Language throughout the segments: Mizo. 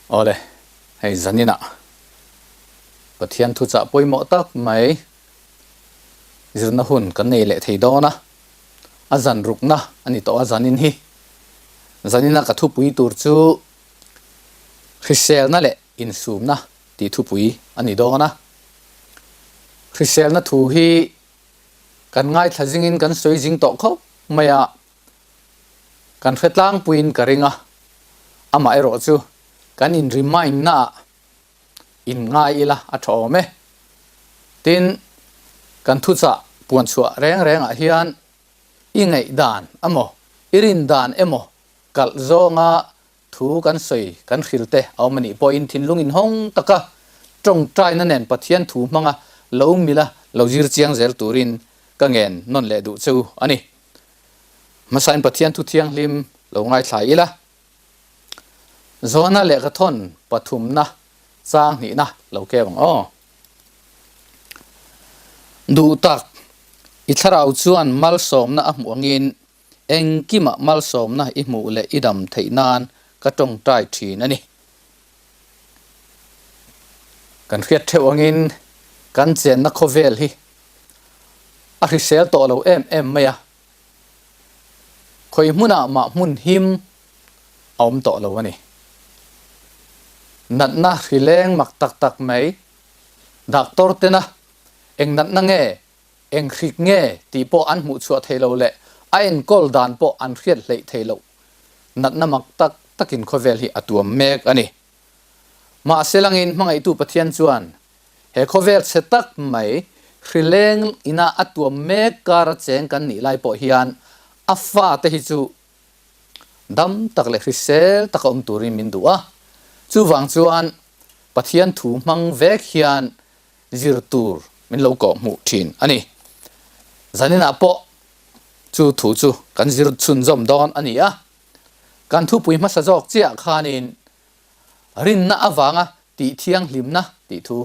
Awle, hei zaninah Pathian thuchah pawimawh tak mai zirna hun kan nei leh thei dawn a, a zan rukna a ni tawh a zanin hi. Zanina ka thupui tur chu hriselna leh insumna tih thupui a ni dawn a. Hriselna thu hi kan ngaithla zingin kan sawi zing tawh khawp mai a, kan hre tlangpuiin ka ring a, amaherawh chu kan in remind na ah in ngai ila a tha awm e. Tin, kan thuchah puan chhuah reng reng ah hian i ngaih dan emaw, i rin dan emaw kalh zawnga Thu kan sawi kan hril te a awm a nih pawhin thinlung inhawng taka tawngtaina nen Pathian thu hmanga lo mila lo zir chiang zel turin ka ngen nawn leh duh che u a ni. Hmasain Pathian thu thianghlim lo ngaithla ila, Zawna lehkhathawn pathumna chang hnihna lo keu ang aw. Duh tak, i thlarau chuan malsawmna a hmuh angin Engkimah malsawmna i hmuh leh i dam theih nan ka tawngtai thin a ni. Kan hriat theuh angin kan chenna khawvel hi a hrisel tawh lo em em mai a, khawi hmunah mah hmun him a awm tawh lo a ni. Natna hrileng mak tak tak mai, doctor tena eng natna nge Eng hrik nge tih pawh an hmuh chhuah thei lo leh a enkawl dan pawh an hriat hleih thei loh natna mak tak takin khawvel hi a tuam mek a ni. Mahse langin hmangaihtu Pathian chuan he khawvel chhe tak mai hrileng ina a tuam mek kara cheng kan nih lai pawh hian a fate hi chu dam tak leh hrisel taka awm turin min duh a. Chuvang chuan Pathian thu hmang vek hian zir tur min lo kawh hmuh thin a ni. Zaninah pawh chu thu chu kan zir chhunzawm dawn a ni a, kan thupui hmasa zawk chiah khanin rinna avanga tih thianghlimna tih thu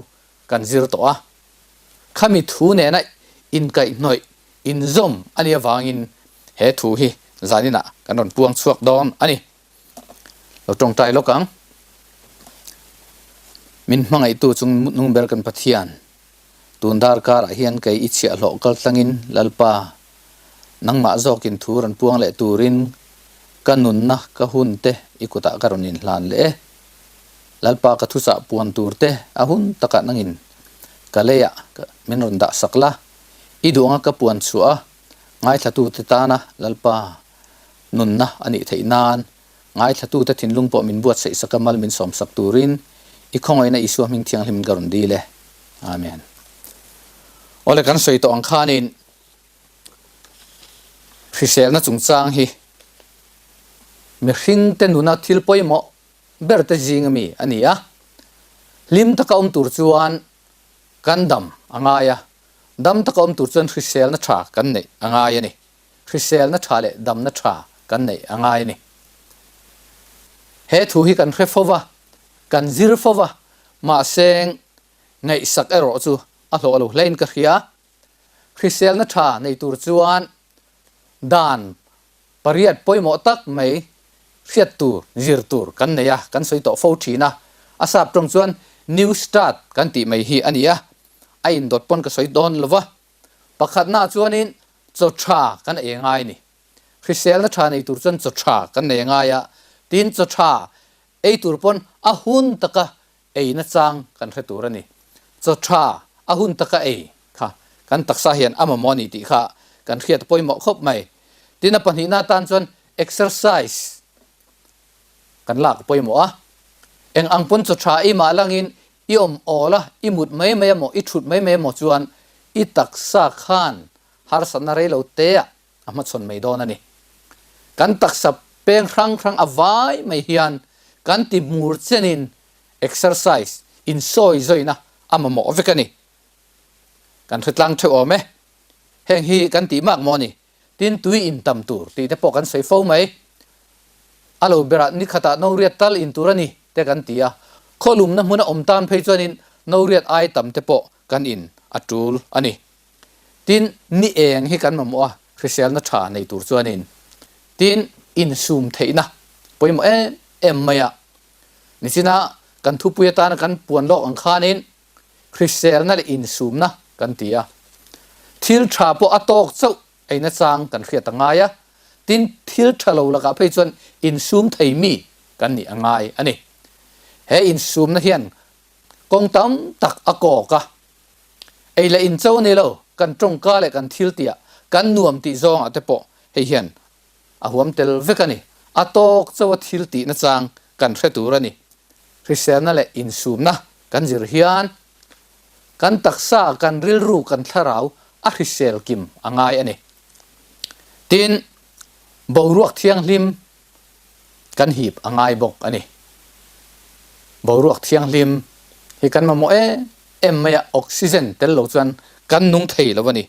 kan zir tawh a, khami thu nena inkaihhnawih inzawm a nih avangin he thu hi zaninah kan rawn puang chhuak dawn a ni. Lo tawngtai lawk ang. Min hmangaihtu chung nung ber kan Pathian, tun darkarah hian kei i chhiahhlawh kal tlangin Lalpa, nangmah zawkin thu rawn puang leh turin ka nunna ka hun te i kutah ka rawn inhlan leh e. Lalpa ka thuchah puan tur te a hun takah nangin ka leiah min rawn dah sak la, i duh anga ka puan chhuah a ngaithlatute tana Lalpa nunna a nih theih nan ngaithlatute thinlung pawh min buatsaih sak a, mal min sawmsak turin i khawngaihna Isua hming thianghlim ka rawn dil e. Amen. Awle kan sawi tawh ang khanin hriselna chungchang hi mihringte nuna thil pawimawh ber te zing ami a ni a, hlim taka awm tur chuan kan dam a ngai a, dam taka awm tur chuan hriselna tha kan neih a ngai a ni. Hriselna tha leh damna tha kan neih a ngai a ni. He thu hi kan hre fo va, kan zir fo va, mahse ngaihsak erawh chu a hlawh lo hlein ka hria. Hriselna tha nei tur chuan dan pariat pawimawh tak mai hriat tur, zir tur kan nei a, kan sawi tawh fo thin a. A sap tawng chuan new start kan tih mai hi a ni a, a indawt pawn ka sawi dawn lo va. Pakhatnaah chuanin chaw tha kan ei a ngai a ni. Hriselna tha nei tur chuan chaw tha kan nei a ngai a, tin chaw tha ei tur pawn a hun taka ei nachang kan hre tur a ni. Chaw tha a hun taka ei kha kan taksa hian a mamawh a ni tih kha kan hriat a pawimawh khawp mai. Tin a pahnihna atan chuan exercise kan lak a pawimawh a, eng ang pawn chaw tha ei mah langin i awm awl a, i mut mai mai emaw, i thut mai mai emaw chuan i taksa khan harsatna rei lo te ah a hmachhawn mai dawn a ni. Kan taksa peng hrang hrang a vai mai hian kan ti mur chenin exercise, insawi zawina a mamawh vek a ni. Kan hre tlang theuh awm e. Heng hi kan tih mak maw ni? Tin tui in tam tur tih te pawh kan sawi fo mai. A lo berah ni khatah no riat tal in tur a ni te kan ti a, khawlumna hmuna awm tan phei chuanin no riat ai tam te pawh kan in a tul a ni. Tin, ni eng hi kan mamawh a, hriselna tha nei tur chuanin. Tin, insum theihna pawimawh em em mai a. Nichina kan thupui atana kan puan lawk ang khanin hriselna leh insumna kan ti a. Thil tha pawh a tawk chauh ei nachang kan hriat a ngai a, tin thil tha lo lakah phei chuan insum thei mi kan nih a ngai a ni. He insumna hian kawng tam tak a kawk a, ei leh in cho ni lo, kan tawngka leh kan thil tihah kan nuam tih zawngah te pawh hei hian a huam tel vek a ni. A tawk chauha thil tih nachang kan hre tur a ni. Hriselna leh insumna kan zir hian kan taksa, kan rilru, kan thlarau a hrisel kim a ngai a ni. Tin, boruak thianghlim kan hip a ngai bawk a ni. Boruak thianghlim hi kan mamawh em em mai a, oxygen tel lo chuan kan nung thei lo a ni.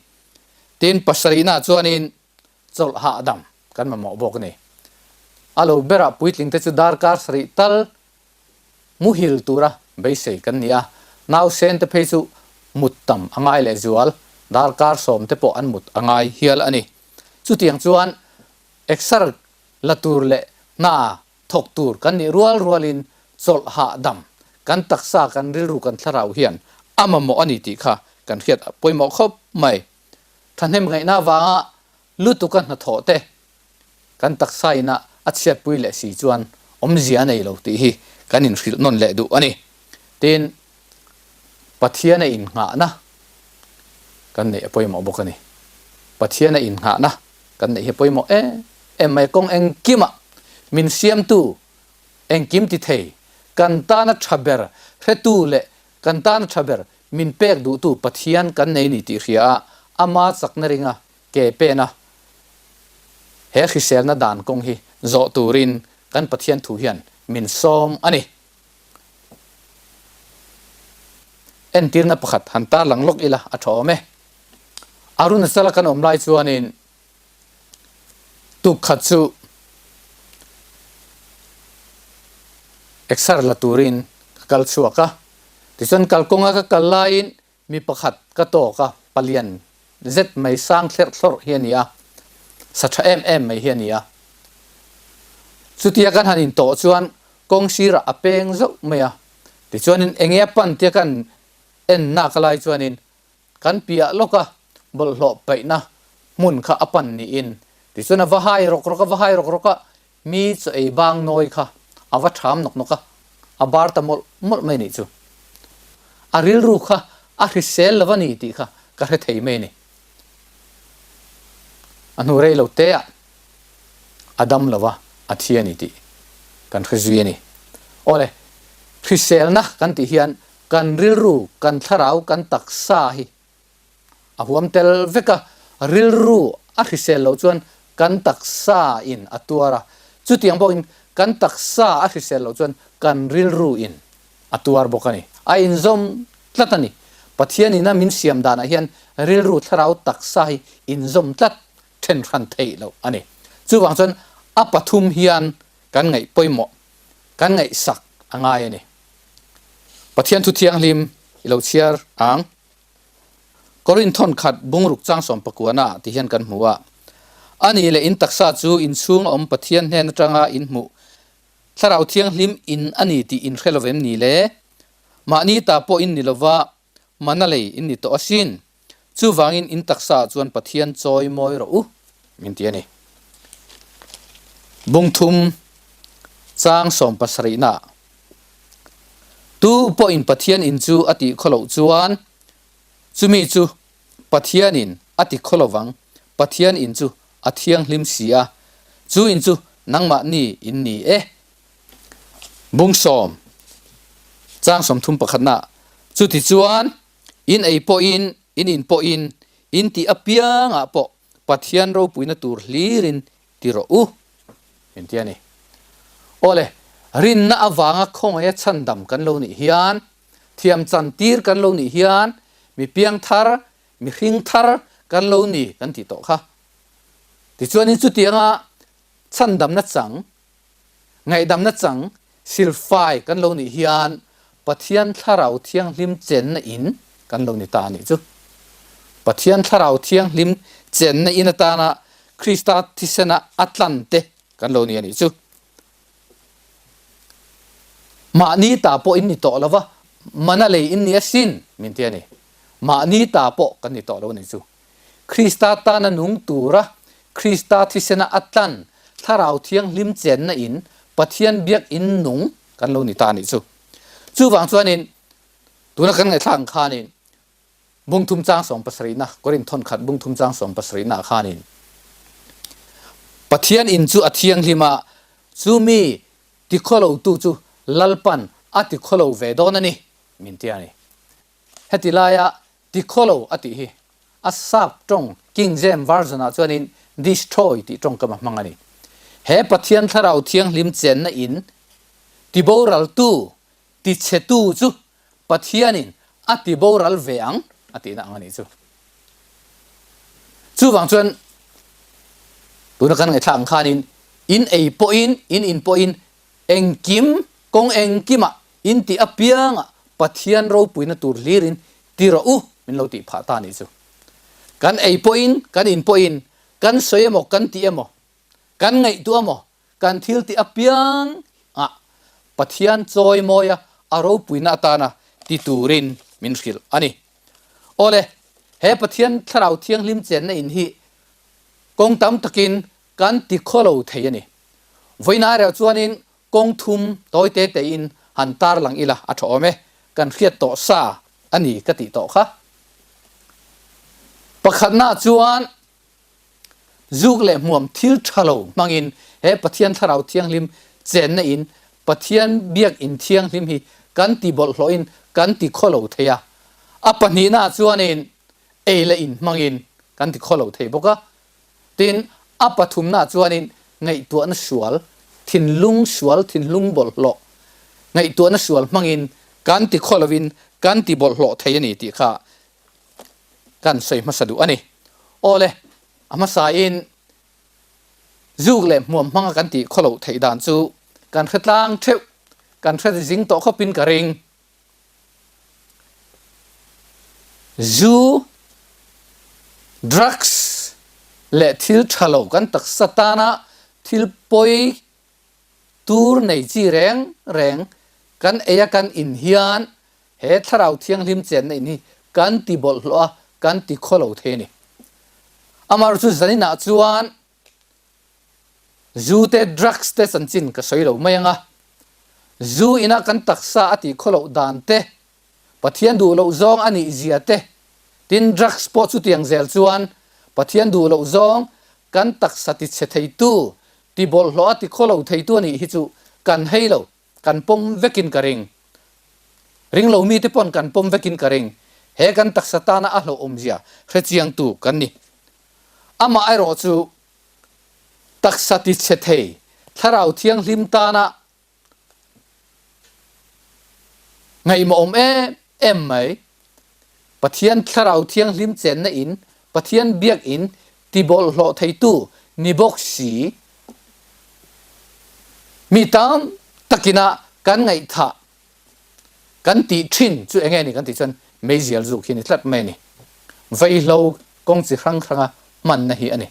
Tin, pasarihna chuanin chawlh hahdam kan mamawh bawk a ni. A lo berah puitling te chu darkar sarih tal muhil tura beisei kan ni a, nausen te phei chu mut tam a ngai leh zual, darkar sawm te pawh an mut a ngai hial a ni. Chutiang chuan exer la tur leh hna thawk tur kan nih rual rualin chawlh hahdam kan taksa, kan rilru, kan thlarau hian a mamawh a ni tih kha kan hriat a pawimawh khawp mai. Thahnem ngaihna avanga lutuka hnathawh te kan taksa ina a chhiatpui leh si chuan awmzia a nei lo tih hi kan inhrilh nawn leh duh a ni. Tin, Pathiana innghahna kan neih a pawimawh bawk a ni. Pathiana innghahna kan neih hi a pawimawh em em mai. Kawng engkimah min siamtu, engkim ti thei, kan tana tha ber hretu leh kan tana tha ber Min pek duhtu Pathian kan nei ni tih hria a, ama chakna ringa ke pena he hriselna dan kawng hi zawh turin kan Pathian thu hian min sawm a ni. Entirna pakhat han tarlang lawk ila a tha awm e. Arunachala kan awm lai chuanin tuk khat chu exer la turin ka kal chhuak a. Tichuan kalkawnga ka kal laiin mi pakhat ka tawk a, palian zet mai sang thlerh thlawrh hi a ni a, sa tha em em mai hi a ni a. Chutia kan han intawh chuan kawng sirah a peng zauh mai a, tichuanin enge a pan tia kan en nak lai chuanin kan piah lawka bawlhhlawh paihna hmun kha a pan niin tichuan a va hai rawk rawk a, va hai rawk rawk a, Mi chaw ei bang nawi kha a va ṭham nawk nawk a, a bar ta mawlh mawlh mai nih chu. A rilru kha a hrisel lo a ni tih kha ka hre thei mai a ni. A hnu rei lo te ah a dam lo a, a thi a ni tih kan hre zui a ni. Awle, hriselna kan tih hian kan rilru, kan thlarau, kan taksa hi A huam tel vek a, rilru a hrisel loh chuan kan taksa in a tuar a, chutiang bawkin kan taksa a hrisel loh chuan kan rilru in a tuar bawk a ni. A inzawm tlat a ni. Pathian ina min siam danah hian rilru thlarau taksa hi inzawm tlat then hran theih loh a ni. Chuvang chuan a pathum hian kan ngaih pawimawh, kan ngaihsak a ngai a ni. Pathian thu thianghlim i lo chhiar ang. Korinth thawn khat bungruk chang sawmpakuana ah ti hian kan hmu a, A nih leh in taksa chu in chhung a awm Pathian hnen atanga in hmuh Thlarau Thianghlim in a ni tih in hre lo vem ni le? Mahni ta pawh in ni lova mana lei in ni tawh asin. Chuvangin in taksa ah chuan Pathian chawi mawi rawh u min ti a ni. Bungthum chang sawmpasarihna ah. Tu pawhin Pathian in chu a tih khaw loh chuan chumi chu Pathianin a ti khaw lovang, Pathian in chu a thianghlim si a, chu in chu nangmahni in ni e. Bungsawm, Chang 30 pakhatna, Chuti chuan in ei pawhin, in in pawhin, in tih apiangah pawh Pathian ropuina tur hlirin ti rawh u, min ti a ni. Awle, rinna avanga khawngaia chhandam kan lo nih hian, thiam chantir kan lo nih hian, mi piang thar, mi hring thar kan lo ni kan tih tawh kha. Tichuanin chutianga chhandamna chang, ngaihdamna chang silfai kan lo nih hian Pathian Thlarau Thianghlim chenna in kan lo ni ta a nih chu. Pathian Thlarau Thianghlim chenna in atana Krista thisena a tlan te kan lo ni a nih chu. Mahni ta pawh in ni tawh lo va, mana lei in ni asin, min ti a ni. Mahni ta pawh kan ni tawh lo a ni chu. Krista tana nung tura Krista thisena a tlan Thlarau Thianghlim chenna in Pathian biakinn nung kan lo ni ta a nih chu. Chuvang chuanin tuna kan ngaihthlak ang khanin Bungthum chang sawmpasarihna, Korinth thawnkhat bungthum chang sawmpasarihna ah khanin Pathian in chu a thianghlim a, chumi tikhawlotu chu Lalpan a tikhawlo ve dawn a ni, min ti a ni. Heti laia tikhawlo a tih hi a sap tawng King James Version ah chuanin destroy tih tawngkam a hmang a ni. He Pathian Thlarau Thianghlim chenna in tiboraltu, tichhetu chu Pathianin a tiboral ve ang a tihna ang a nih chu. Chuvang chuan tuna kan ngaihthlak ang khanin in ei pawhin, in in pawhin engkim, kawng engkimah in tih apiangah Pathian ropuina tur hlirin ti rawh u min lo tih phah ta a nih chu. Kan ei pawhin, kan in pawhin, kan sawi emaw, kan tih emaw, kan ngaihtuah emaw, Kan thil tih apiang ah Pathian chawimawia a ropuina atana ti turin min hrilh a ni. Awle, he Pathian Thlarau Thianghlim chenna in hi kawng tam takin kan ti khawlo thei a ni. Vawiinah reuh chuanin kawng thum tawi te tein han tarlang ila a tha awm e, kan hriat tawh sa a ni ka tih tawh kha. Pakhatnaah chuan Zuk leh hmuam thil tha lo hmangin he Pathian Thlarau Thianghlim chenna in Pathian biakinn thianghlim hi kan ti bawlhhlawhin kan ti khaw lo thei a. A pahnihnaah chuanin ei leh in hmangin kan ti khaw lo thei bawk a. Tin, a pathumnaah chuanin ngaihtuahna sual, thinlung sual, thinlung bawlhhlawh, ngaihtuahna sual hmangin kan ti khaw lovin kan ti bawlhhlawh thei a ni tih kha kan sawi hmasa duh a ni. Awle, a hmasain zuk leh hmuam hmanga kan tih khawloh theih dan chu kan hre tlang theuh, kan hre zing tawh khawpin ka ring. Zu, drugs leh thil tha lo kan taksa tana thil pawi tur nei chi reng reng kan ei a kan in hian He Thlarau Thianghlim chenna in hi kan ti bawlhhlawh a, kan ti khaw lo thei a ni. Amaherawhchu chu zaninah chuan zu te, drugs te chanchin ka sawi lo mai ang a. Zu ina kan taksa a tih khaw loh dan te, Pathian duh loh zawng a nih zia te, tin drugs pawh chutiang zel chuan Pathian duh loh zawng kan taksa ti chhe theitu, ti bawlhhlawh a ti khaw lo theitu a nih hi chu kan hei lo. Kan pawm vekin ka ring. Ring lo mite pawn kan pawm vekin ka ring. He kan taksa tana a hlauhawmzia hrechiangtu kan ni. Amah erawh chu taksa tichhe thei Thlarau Thianghlim tana ngaihmawhawm em em mai. Pathian Thlarau Thianghlim chenna in, Pathian biakinn tibawlhhlawh theitu ni bawk si. Mi tam takina kan ngaihthah kan tih thin chu enge ni kan tih chuan meizial zuk hi ni tlat mai a ni. Vaihlo kawng chi hrang hranga hmanna hi a ni.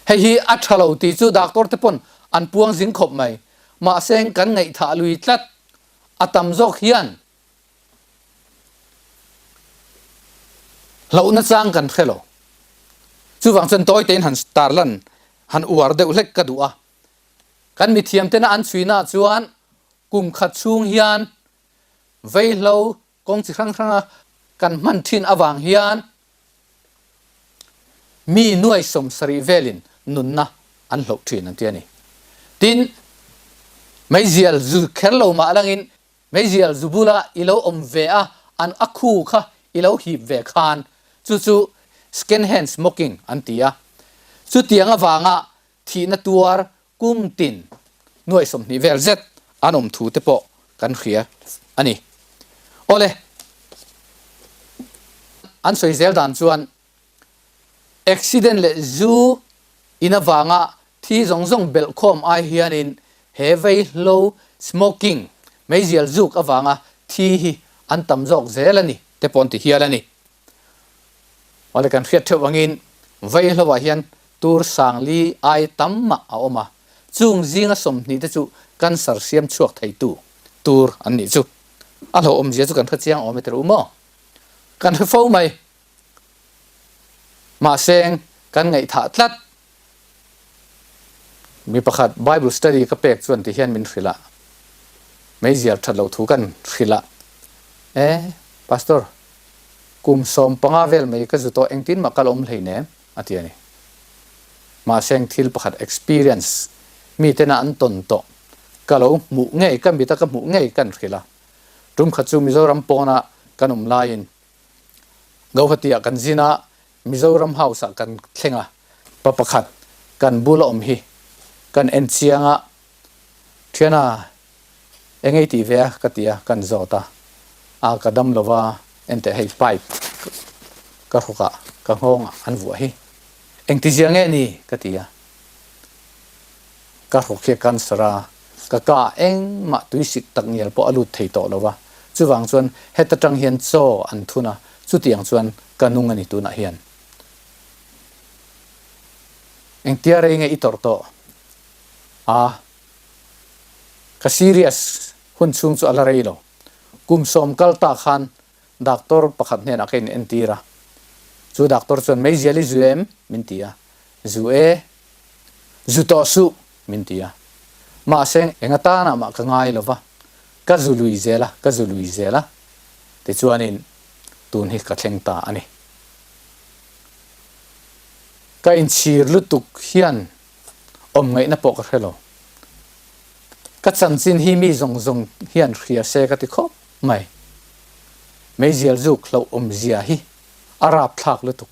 Hei hi a tha lo tih chu doctor te pawn an puang zing khawp mai. Mahse kan ngaihthah lui tlat a tam zawk hian Hlauhna chang kan hre lo. Chuvang chuan tawi tein han tarlan han uar deuh hlek ka duh a. Kan mithiam tena an chhuina chuan kum khat chhung hian veihlo kawng chi hrang hranga kan hman thin avang hian mi nuai 70 velin nunna an hloh thin an ti a ni. Tin, meizial zu kher lo mah langin Meizial zu bula i lo awm ve a, an a khu kha i lo hip ve khan, chu chu second hand smoking an ti a. Chutiang avanga thihna tuar kum tin nuai 20 vel zet an awm thu te pawh kan hria a ni. Awle, an sawi zel dan chuan Accident leh zu in avanga thi zawng zawng belh khawm ai hianin he vaihlo, smoking, meizial zuk avanga thi hi an tam zawk zel a ni te pawh an ti hial a ni. Awle kan hriat theuh angin vaihlo ah hian tur sangli ai tam mah a awm a, chung zinga 20 te chu cancer siam chhuak theitu. tur an nih chu. A hlauhawmzia chu kan hre chiang awm e tirh u maw? Kan hre fo mai. Mahse kan ngaihthah tlat. Mi pakhat Bible study ka pek chuan ti hian min hrilh a, meizial that loh thu kan hrilh a, E, Pastor, kum 15 vel mai ka zu tawh engtin mah kal awm hleinem, a ti a ni. Mahse thil pakhat experience mi tena an tawn tawh ka lo hmuh ngei, ka mita ka hmuh ngei kan hrilh a. Tum khat chu Mizoram pawna kan awm laiin Guwahati ah kan zin a, Mizoram House ah kan thleng a, pa pakhat kan bula awm hi kan en chiang a, Thiana eng ei tih ve a ka ti a, kan zawt a, a ka dam lo va, enteh hei pipe ka hrawk ah ka nghawng ah an vuah hi, engtizia nge ni ka ti a. Ka hrawk hi a cancer a, ka ka ah engmah tuisik tak ngial pawh a lut thei tawh lo va, chuvang chuan heta tang hian chaw an thun a, chutiang chuan ka nung a ni tunah hian. Engtia rei nge i tawrh tawh? A, ka serious hun chhung chu a la rei lo. Kum sawm kal ta khan doctor pakhat hnenah ka in entir a, chu doctor chuan meizial i zu em? min ti a, zu e. Zu tawh suh, min ti a. Mahse, eng atana mah ka ngai lo va, ka zu lui zel a, ka zu lui zel a, tichuanin tun hi ka thleng ta a ni. Ka inchhir lutuk hian awm ngaihna pawh ka hre lo. Ka chanchin hi mi zawng zawng hian hria se ka ti khawp mai. Meizial zuk hlauh awmzia hi a rapthlak lutuk.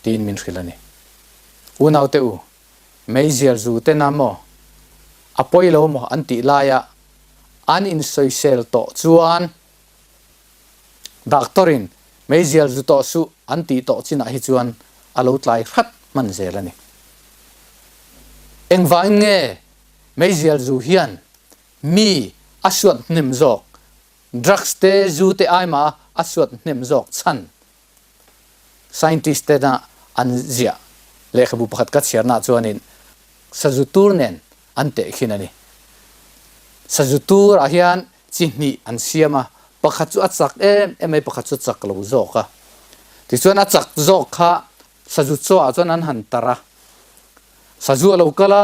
Tiin min hrilh a ni. Unaute u, meizial zu te na maw, a pawi lo maw an tih laia an insawisel tawh chuan doctor in meizial zu tawh suh an tih tawh chinah hi chuan a lo tlai hrat hman zel a ni. Engvangin nge meizial zu hian mi a suat hnem zawk Drugs te, zu te ai mah a suat hnem zawk chhan scientist tena an ziah lehkhabu pakhat ka chhiarna chuanin sazu tur nen an tehkhin a ni. Sazu tur ah hian chi hnih an siam a, pakhat chu a chak em em mai, pakhat chu a chak lo zawk a. Tichuan a chak zawk kha sazu chaw ah chuan an han tar a, sazu a lo kal a,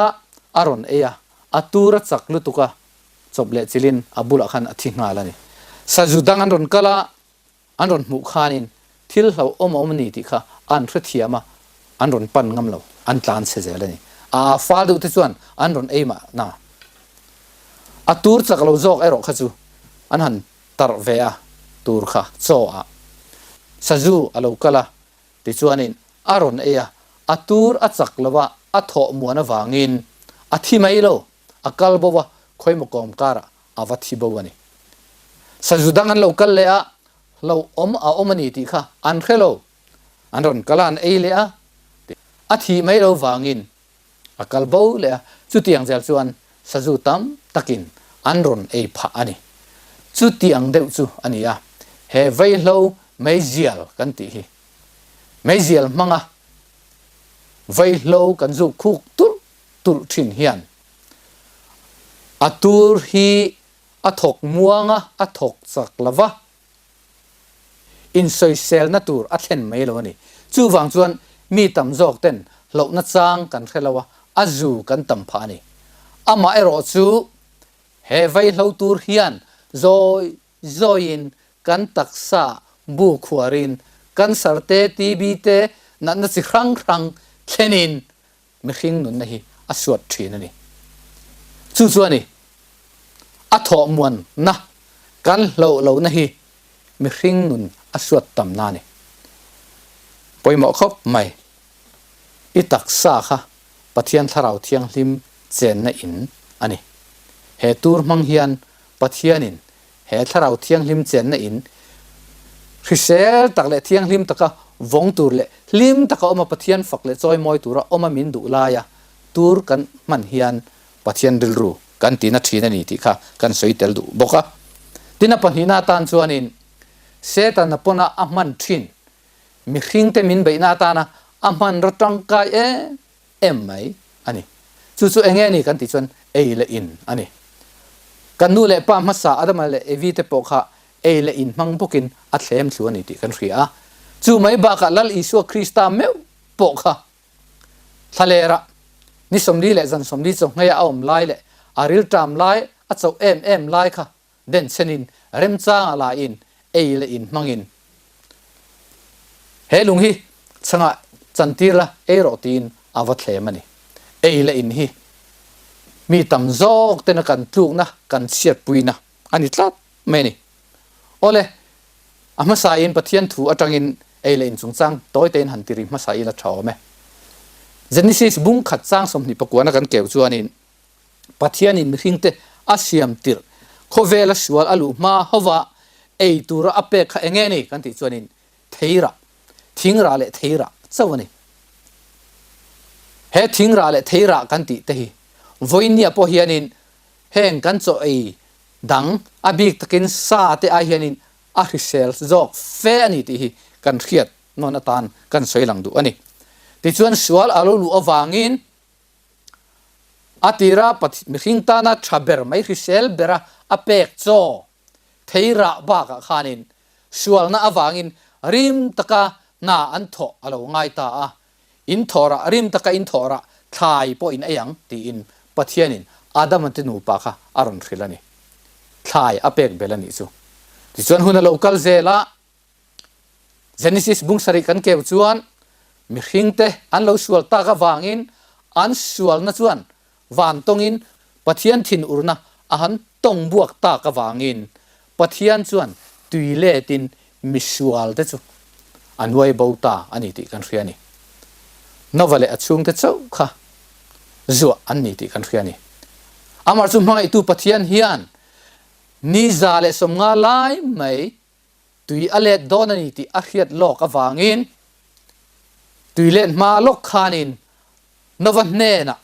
a rawn ei a, a tur a chak lutuk a, chawp leh chilin a bulah khan a thi nghal a ni. Sazu dang an rawn kal a, an rawn hmuh khanin thil hlauhawm a awm a ni tih kha an hrethiam a, an rawn pan ngam lo, an tlan chhe zel a ni. A fal deuh te chuan an rawn ei mahna. A tur chak lo zawk erawh kha chu an han tarh ve a, tur kha chaw ah sazu a lo kal a, tichuanin a rawn ei a, a tur a chak lo a, a thawh muan avangin a thi mai lo. A kal bo a, khawimaw kawm karah a va thi bo a ni. Sazu dang an lo kal leh a, hlo awm a awm a ni tih kha an hre lo. An rawn kal a, an ei leh a, a thih mai lo vangin a kal bo leh a, chutiang zel chuan sazu tam takin an rawn ei phah a ni. Chutiang deuh chu a ni a, he vaihlo meizial kan tih hi meizial hmanga vaihlo kan zuk khuk tulh tulh thin hian a tur hi a thawk muang a, a thawk chak lo va, insawiselna tur a thlen mai lo a ni. Chuvang chuan mi tam zawk ten hlauhna chang kan hre lo a, a zu kan tam phah a ni. Amaherawh chu he vaihlo tur hian zawi zawiin kan taksa bu khuarin cancer te, TB te, natna chi hrang hrang thlenin Mihring nunna hi a suat thin a ni. Chu chu a ni, a thawh muanna kan hloh lohna hi mihring nun a suat tamna a ni. Pawimawh khawp mai, i taksa kha Pathian Thlarau Thianghlim chenna in a ni. He tur hmang hian Pathianin He Thlarau Thianghlim chenna in hrisel tak leh thianghlim taka vawng tur leh hlim taka awma Pathian fak leh chawimawi tura awma min duh laia tur kan hman hian Pathian rilru kan tina thin a ni tih kha kan sawi tel duh bawk a. Tin a pahnihna atan chuanin Setana pawna a hman thin mihringte min beihna atana a hmanraw tangkai em em mai a ni. Chu chu enge ni kan tih chuan ei leh in a ni. Kan nu leh pa hmasa Adama leh Evi te pawh kha ei leh in hmang bawkin a thlem thlu a ni tih kan hria a. Chu mai bakah Lal Isua Krista meuh pawh kha thlalera ni 40 leh zan 40 chawnghneia a awm lai leh a rilṭam lai a chauh em em lai kha denchhenin remchanga laiin ei leh in hmangin he lung hi chhangah chantir la ei rawh tiin a va thlem a ni. Ei leh in hi mi tam zawk tena kan tlukna kan chhiatpuina a ni tlat mai a ni. Awle, a hmasain Pathian thu atangin ei leh in chungchang tawi tein han ti ri hmasa ila tha awm e. Genesis bung khat chang 29 kan keu chuanin Pathianin mihringte a siam tirh khawvela sual a luh hma hova ei tura a pek kha enge ni kan tih chuanin theirah, thingrah leh theirah chauh a ni. He thingrah leh theirah kan tih te hi vawinia pawh hianin heng kan chaw ei dang a bik takin sa te ai hianin a hrisel zawk fe a ni tih hi kan hriat nawn atan kan sawi lang duh a ni. Tichuan sual a lo luh avangin A tira mihring tana tha ber mai hrisel bera a pek chaw thei rah bakah khanin sualna avangin rim taka hna an thawh a lo ngai ta a, in thawh rah rim taka in thawh rah thlai pawh in ei ang tiin Pathianin Adama te nupa kha a rawn hrilh a ni. Thlai a pek belh a nih chu. Tichuan hun a lo kal zel a, Genesis bung sarih kan keu chuan mihringte an lo sual tak avangin an sualna chuan van tawngin Pathian thinurna a han tawng buak tak avangin Pathian chuan tui letin misualte chu a nuai bo ta a ni tih kan hria a ni. Nova leh a chhungte chauh kha zuah an ni tih kan hria a ni. Amah chu hmangaihtu Pathian hian ni 150 lai mai tui a let dawn a ni tih a hriat lawk avangin tui let hma lawk khanin Nova hnenah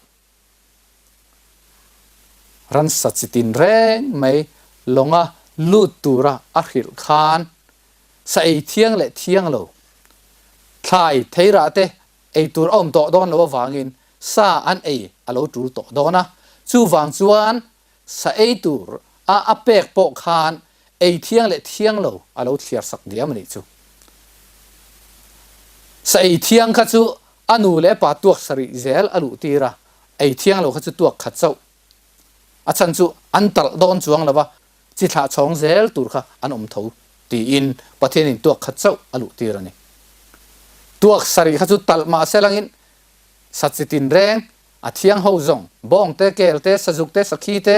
ransa chi tin reng mai lawnga lut tura a hrilh khan sa ei thiang leh thiang lo thlai theirah te ei tur a awm tawh dawn lo avangin sa an ei a lo tul tawh dawn a, chuvang chuan Sa ei tur a a pek pawh khan ei thiang leh thiang lo a lo thliar sak diam a nih chu. Sa ei thiang kha chu a nu leh pa tuak sarih zel a luh tir a, ei thiang lo kha chu tuak khat chauh. A chhan chu an talh dawn chuang lo va, chi thlah chhawng zel tur kha an awm tho tiin Pathianin tuak khat chauh a luh tir a ni. Tuak sarih kha chu talh mah se langin sa chi tinreng A thiang ho zawng, bawng te, kel te, sazuk te, sakhi te,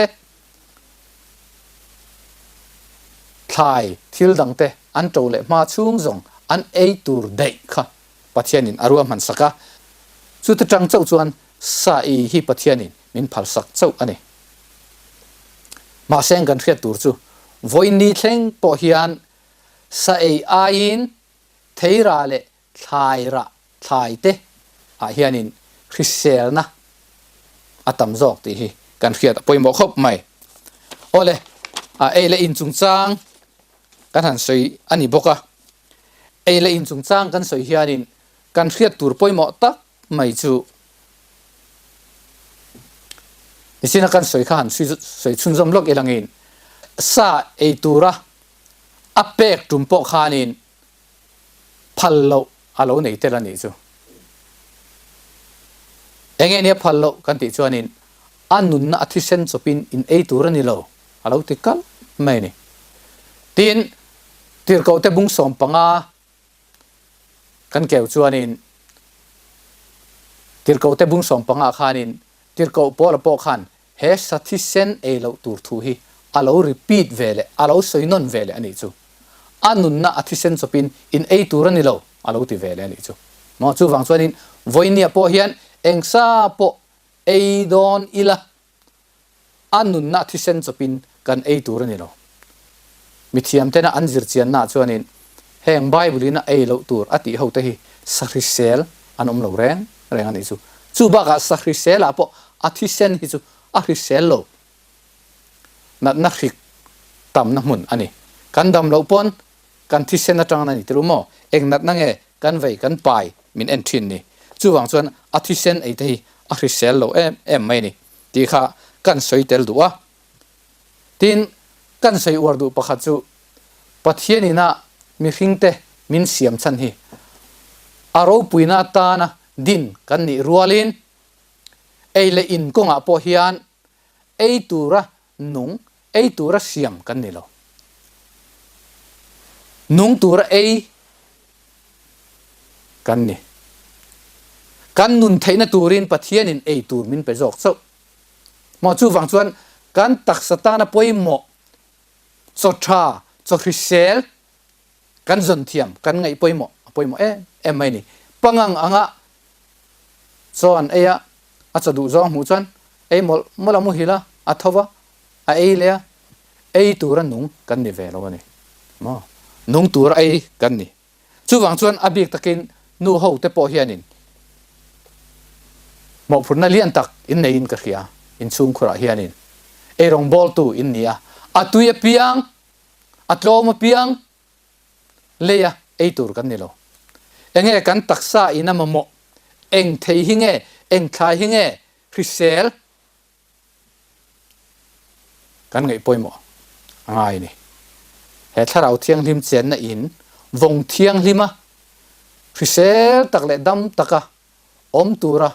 thlai thil dang te an to leh hma chhung zawng an ei tur daih kha Pathianin a ruahman sak a. Chuta tang chauh chuan sa ei hi Pathianin min phal sak chauh a ni. Mahse kan hriat tur chu vawiin thleng pawh hian sa ei aiin theira leh Thlai rah thlai te ah hianin hriselna a tam zawk tih hi kan hriat a pawimawh khawp mai. Awle, a ei leh in chungchang kan han sawi a ni bawk a, ei leh in chungchang kan sawi hianin kan hriat tur pawimawh tak mai chu nichina kan sawi kha han sawi chhunzawm lawk ilangin sa ei tura a pek tum pawh khanin phal loh a lo nei tel a nih chu. Enge nia phal loh kan tih chuanin a nunna a thisen chawpin in ei tur a ni lo a lo ti kalh mai a ni. Tin, Tirhkohte bung 15 kan keu chuanin Tirhkohte bung 15 ah khanin Tirhkoh Paula pawh khan He sa thisen ei loh tur thu hi a lo repeat ve leh, a lo sawi nawn ve leh a nih chu. A nunna a thisen chawpin in ei tur a ni lo, a lo ti ve leh a nih chu. Maw chuvang chuanin vawinia pawh hian eng sa pawh ei dawn ila, a nunna a thisen chawpin kan ei tur a ni lo. Mithiamtena an zirchiannaah chuanin heng Bible-in a ei loh tur a tih hote hi sahrisel an awm lo reng reng a nih chu. Chu bakah sahriselah pawh a thisen hi chu a hrisel lo natna hrik tamna hmun a ni. Kan dam loh pawn kan thisen atang a ni tel u maw? Eng natna nge kan vei kan pai min en thin ni. Chuvang chuan a thisen ei te hi a hrisel lo em em mai a ni tih kha kan sawi tel duh a. Tin, kan sawi uar duh pakhat chu Pathian ina mihringte min siam chhan hi a ropuina atana din kan nih rualin ei leh in kawngah pawh hian ei tura nung, ei tura siam kan ni lo. Nung tura ei kan ni. Kan nun theihna turin Pathianin ei tur min pe zawk chauh. Maw chuvang chuan kan taksa tana pawimawh chaw tha, chaw hrisel kan zawn thiam, kan ngaih pawimawh a pawimawh em em mai a ni. Pangang anga chaw an ei a, a chaw duh zawng hmuh chuan ei mawlh mawlh a muhil a, a tho va, a ei leh a, ei tura nung kan ni ve lo a ni. Maw nung tura ei kan ni. Chuvang chuan a bik takin nu ho te pawh hianin mawhphurhna lian tak in neiin ka hria, inchhungkhurah hianin eirawng bawltu in ni a, a tui apiang, a tlawm apiang leia ei tur kan ni lo. Enge kan taksa in a mamawh, eng thei hi nge, eng thlai hi nge hrisel Kan ngaih pawimawh a ngai a ni. He Thlarau Thianghlim chenna in vawng thianghlima hrisel tak leh dam taka awm tura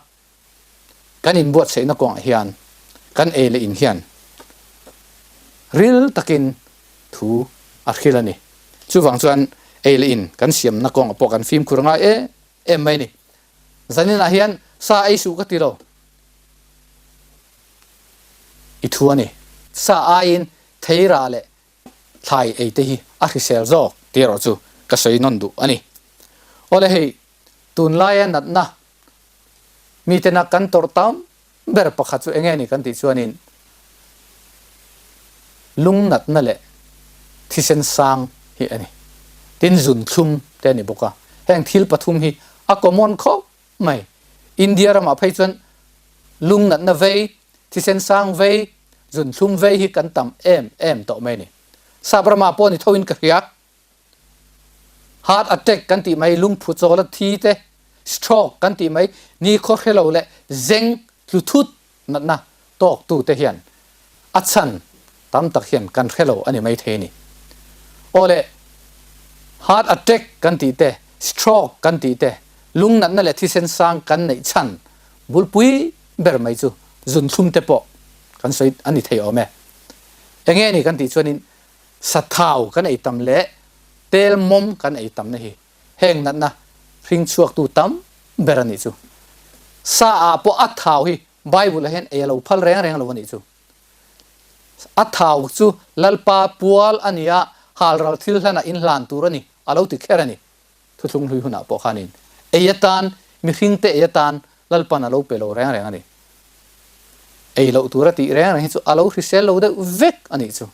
kan inbuatsaihna kawngah hian kan ei leh in hian ril takin thu a hril a ni. Chuvang chuan ei leh in kan siamna kawngah pawh kan fimkhur ngai em em mai a ni. Zaninah hian sa ei suh ka ti lo. I thu a ni. Sa aiin theira leh thlai ei te hi a hrisel zawk tih erawh chu ka sawi nawn duh a ni. Awle hei tunlaia natna mitena kan tawrh tam ber pakhat chu enge ni kan tih chuanin lung natna leh thisen sang hi a ni. Tin zunthlum te a ni bawk a. Heng thil pathum hi a common khawp mai. India ramah phei chuan lung natna vei, thisen sang vei, zunthlum vei hi kan tam em em tawh mai a ni. Sap ramah pawh ni tho in ka hria. Heart attack kan tih mai, lungphu chawl a thi te, stroke kan tih mai, nikhaw hre lo leh zeng tlu thut natna tawk tu te hian a chhan tam tak hian kan hre lo a ni mai thei a ni. Aw le, heart attack kan tih te, stroke kan tih te, lung natna leh thisen sang kan neih chhan bulpui ber mai chu zunthlum te pawh kan sawi a ni thei awm e. Enge ni kan tih chuanin Sathau kan ei tam leh tel mawm kan ei tamna hi heng natna hring chhuaktu tam ber a nih chu. Sa ah pawh a thau hi Bible ah hian ei a lo phal reng reng lo a nih chu. A thau chu Lalpa pual a ni a, halral thil hlanah in hlan tur a ni a lo ti kher a ni. Thuthlung hlui hunah pawh khanin ei atan, mihringte ei atan Lalpan a lo pe lo reng reng a ni. Ei loh tura tih reng reng hi chu a lo hrisel lo deuh vek a nih chu.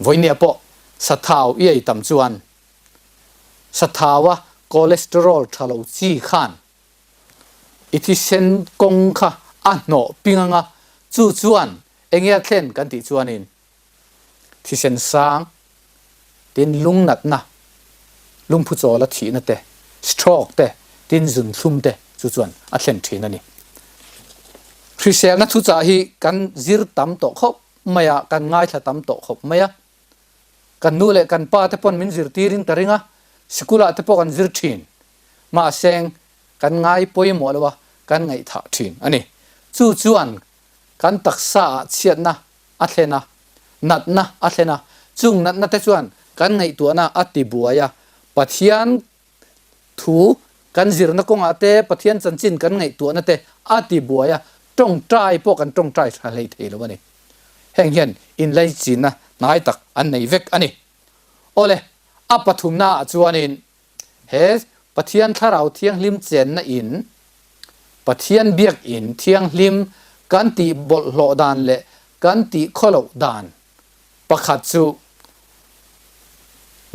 Vawinia pawh sathau i ei tam chuan sathaua cholesterol tha lo chi khan i thisen kawng kha a hnawh ping anga chu chuan enge a thlen kan tih chuanin Thisen sang, tin lungnatna, lungphu chawla thihna te, stroke te, tin zunthlum te chu chuan a thlen thin a ni. Hriselna thuchah hi kan zir tam tawh khawp mai a, kan ngaithla tam tawh khawp mai a. Kan nu leh kan pa te pawn min zirtirin ka ring a, sikulah te pawh kan zir thin. Mahse, kan ngai pawimawh lo a, kan ngaihthah thin a ni. Chu chuan kan taksa ah chhiatna a thlen a, natna a thlen a, chung natna te chuan kan ngaihtuahna a ti buai a, Pathian thu kan zirna kawngah te, Pathian chanchin kan ngaihtuahna te a ti buai a, tawngtai pawh kan tawngtai tha hlei thei lo a ni. Heng hian inlaichinna hnai tak an nei vek a ni. Awle, a pathumna ah chuanin He Pathian Thlarau Thianghlim chenna in, Pathian biakinn thianghlim kan tih bawlhhlawh dan leh kan tih khawloh dan pakhat chu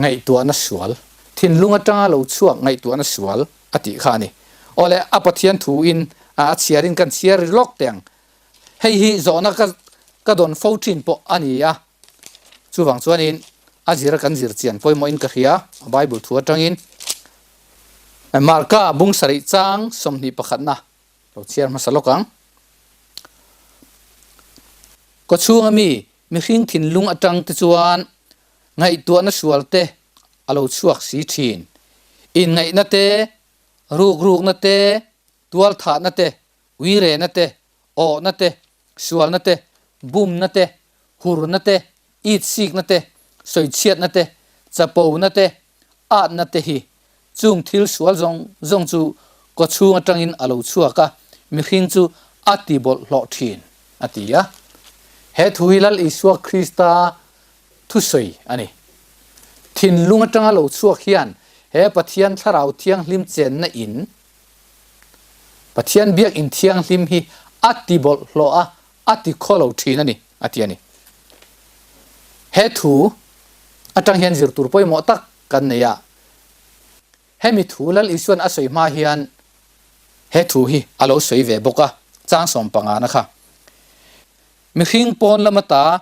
ngaihtuahna sual, thinlung atanga lo chhuak ngaihtuahna sual a tih kha a ni. Awle, a Pathian thu in a chhiarin kan chhiar ri lawk teh ang. Hei hi zawhna ka ka dawn fo thin pawh a ni a. Chuvang chuanin a zir kan zir chian pawimawhin ka hria, a Bible thu atangin. Marka bung sarih chang 21 na lo chhiar hmasa lawk ang. Kawchhunga mi mihring thinlung atang te chuan ngaihtuahna sual te a lo chhuak si thin. Inngaihna te, rukrukna te, tualthahna te, uirehna te, awhna te, sualna te, bumna te, hurna te, itsikna te, sawichhiatna te, chapona te, atna te hi chung thil sual zawng zawng chu kawchhung atangin a lo chhuak a, mihring chu a ti bawlhhlawh thin, a ti a. He thu hi Lal Isua Krista thusawi a ni. Thinlung atanga lo chhuak hian he Pathian Thlarau Thianghlim chenna in Pathian biakinn thianghlim hi a ti bawlhhlawh a, a ti khaw lo thin a ni, a ti a ni. He thu atang hian zir tur pawimawh tak kan nei a. Hemi thu Lal Isuan a sawi hma hian he thu hi a lo sawi ve bawk a, chang sawmpangana kha. Mihring pawn lama ta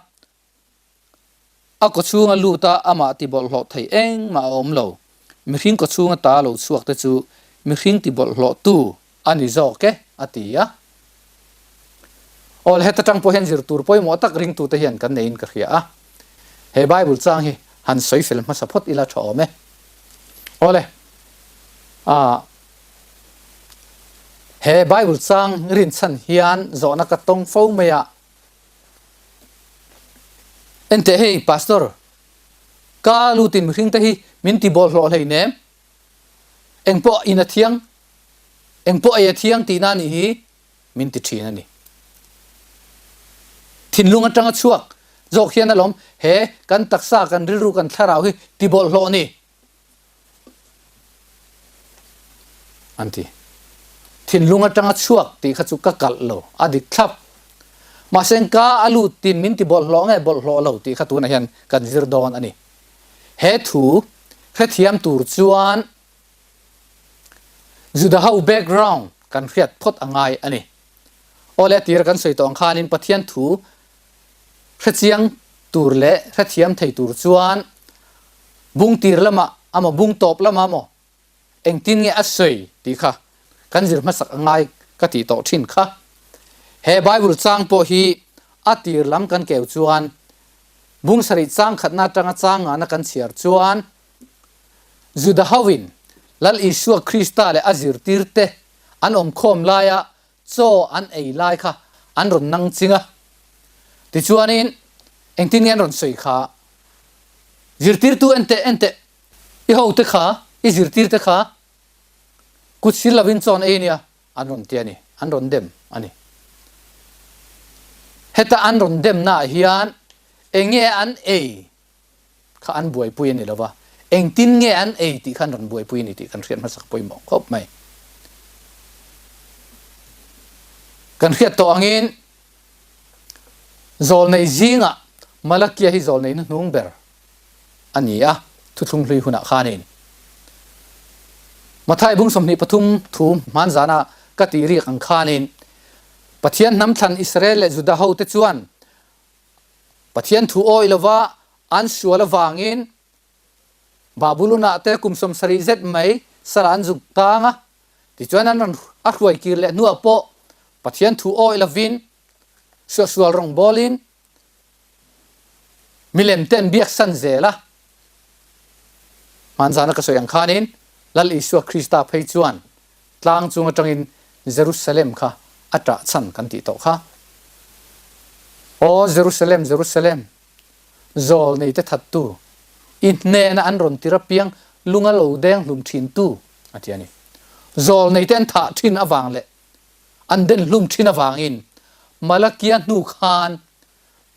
A kawchhunga lut a amah ti bawlhhlawh thei engmah a awm lo. Mihring kawchhunga ta lo chhuak te chu mihring ti bawlhhlawh tu a ni zawk e, a ti a. Aw le, heta tang pawh hian zir tur pawimawh tak ringtute hian kan neiin ka hria a. He Bible chang hi han sawi fel hmasa phawt ila tha awm e. Aw le, ah, he Bible chang rinchhan hian zawhna ka tawng fo mai a. Enteh hei Pastor, ka lutin mihring te hi min ti bawlhhlawh hlei nem. Engpawh in a thiang, engpawh ei a thiang tihna a nih hi min ti thin a ni. Thinlung atanga chhuak zawk hian alawm he kan taksa, kan rilru, kan thlarau hi ti bawlhhlawh a ni. An ti. Thinlung atanga chhuak tih kha chu ka kalh lo, a dik thlap. Mahse ka a lut tin min ti bawlhhlawh nge bawlhhlawh lo tih kha tunah hian kan zir dawn a ni. He thu hrethiam tur chuan Juda ho background kan hriat phawt a ngai a ni. Aw le a tira kan sawi tawh ang khanin Pathian thu hrechiang tur leh hrethiam thei tur chuan Bung tir lamah amaw bung tawp lamah amaw engtin nge a sawi tih kha kan zir hmasak a ngai ka tih tawh thin kha. He Bible chang pawh hi a tir lam kan keu chuan bung sarih chang khatna atanga chang ngahna kan chhiar chuan Juda hoin Lal Isua Krista leh a zirtirte an awmkhawm laia chaw an ei lai kha an rawn nang ching a. Tichuanin engtin nge an rawn sawi kha? Zirtirtu enteh enteh, i hote kha, i zirtirte kha kut sil lovin chaw an ei nia an rawn ti a ni, an rawn dem a ni. Heta an rawn demnaah hian eng nge an ei kha an buaipui a ni lo va, engtin nge an ei tih kha an rawn buaipui a ni tih kan hriat hmasak pawimawh khawp mai. Kan hriat tawh angin zawlnei zingah Malakia hi zawlnei hnuhnung ber a ni a, thuthlung hlui hunah khanin Mathai bung 23 thu hman zana ka tih riak ang khanin Pathian hnam thlan Israel leh Juda hote chuan Pathian thu awih lova an sual avangin Babulunah te kum 70 zet mai sal an zuk tang a, tichuan an rawn a hruai kir leh hnuah pawh Pathian thu awih lovin suahsual rawngbawlin milem te an biaksan zel a. Hmanzana ka sawi ang khanin Lal Isua Krista phei chuan Tlang chung atangin Jerusalem kha a ṭah chhan kan tih tawh kha. Aw Jerusalem, Jerusalem, zawl neite thattu, i hnena an rawn tir apiang lunga lo deng hlum ṭhintu, a ti a ni. Zawl neite an thah ṭhin avang leh an den hlum ṭhin avangin Malakia hnu khan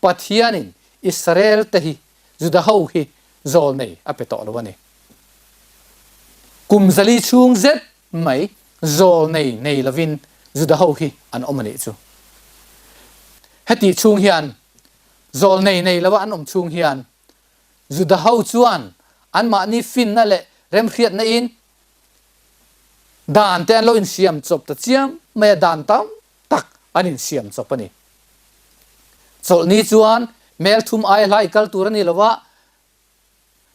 Pathianin Israel te hi Juda ho hi zawlnei a pe tawh lo a ni. Kum zali chhung zet mai zawlnei nei lovin Juda ho hi an awm a nih chu. Hetih chhung hian zawlnei nei lova an awm chhung hian Juda ho chuan anmahni finna leh remhriatna in dan te an lo insiam chawp ta chiam mai a, dan tam tak an insiam chawp a ni. Chawlhni chuan mel thum aia hla i kal tur a ni lo a,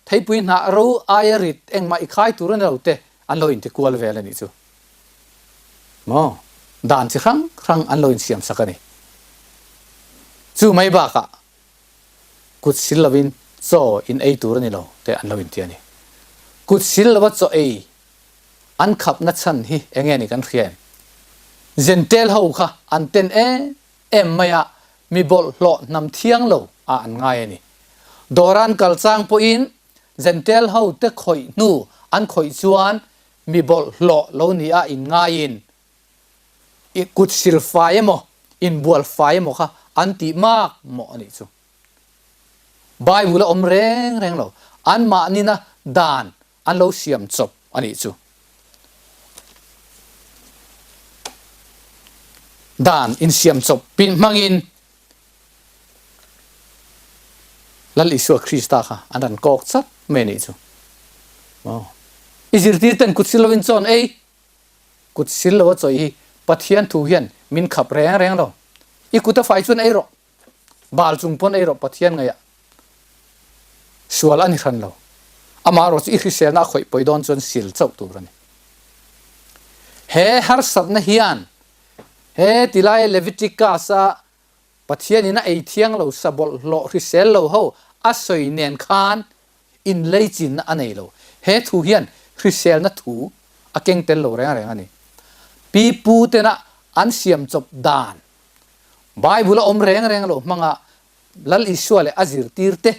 theipui hnah ro aia rit engmah i khai tur a ni lo te an lo inti kual vel a nih chu. Maw? Dan chi hrang hrang an lo insiam sak a ni. Chu mai bakah kut sil lovin chaw in ei tur a ni lo te an lo inti a ni. Kut sil lova chaw ei an khapna chhan hi eng nge ni kan hria em? Zentel ho kha an ten em em mai a, mi bawlhhlawh hnam thiang lo ah an ngai a ni. Dawran kal chang pawhin Zentel ho te khawih hnu an khawih chuan mi bawlhhlawh lo ni a in ngaiin i kut sil fai emaw, inbual fai emaw kha an tih mak mawh a nih chu. Bible a awm reng reng lo, anmahnina dan an lo siam chawp a nih chu. Dan insiam chawp pin hmangin Lal Isua Krista kha an rawn kawk chat mai a nih chu. I zirtir ten kut sil lovin chawn ei. Kut sil lo a chawi hi Pathian thu hian min khap reng reng lo. I kut a fai chuan ei rawh. Bal chung pawn ei rawh Pathian ngaihah sual a ni hran lo. Amaherawh chu i hriselna a khawih pawi dawn chuan sil chauh tur a ni. He harsatna hian he tilai Leviticus-a Pathianin a ei thiang lo sa bawlhhlawh hrisel lo ho a sawi nen khan inleichinna a nei lo. He thu hian hriselna thu a keng tel lo reng reng a ni. Pi pu tena an siam chawp dan Bible a awm reng reng lo hmanga Lal Isua leh a zirtirte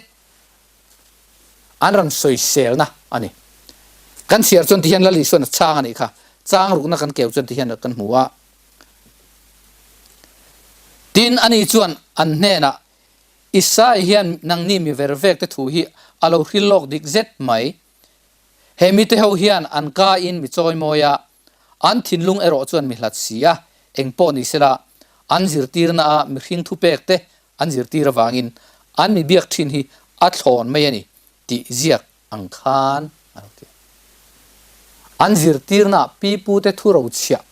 an rawn sawiselna a ni. Kan chhiar chuan tihian Lal Isuan a chhang a nih kha. Chang rukna kan keu chuan tihian kan hmu a. Tin, ani chuan an hnenah, Isai hian nangni mi ver vek te thu hi a lo hril lawk dik zet mai. He mite ho hian an ka in mi chawi mawi a, an thinlung erawh chuan mi hlat si a, eng pawh ni sela, an zirtirna a mihring thupek te an zirtir avangin an mi biak thin hi a thlawn mai a ni tih ziak ang khan a lo ti. An zirtirna pipute thu rochhiah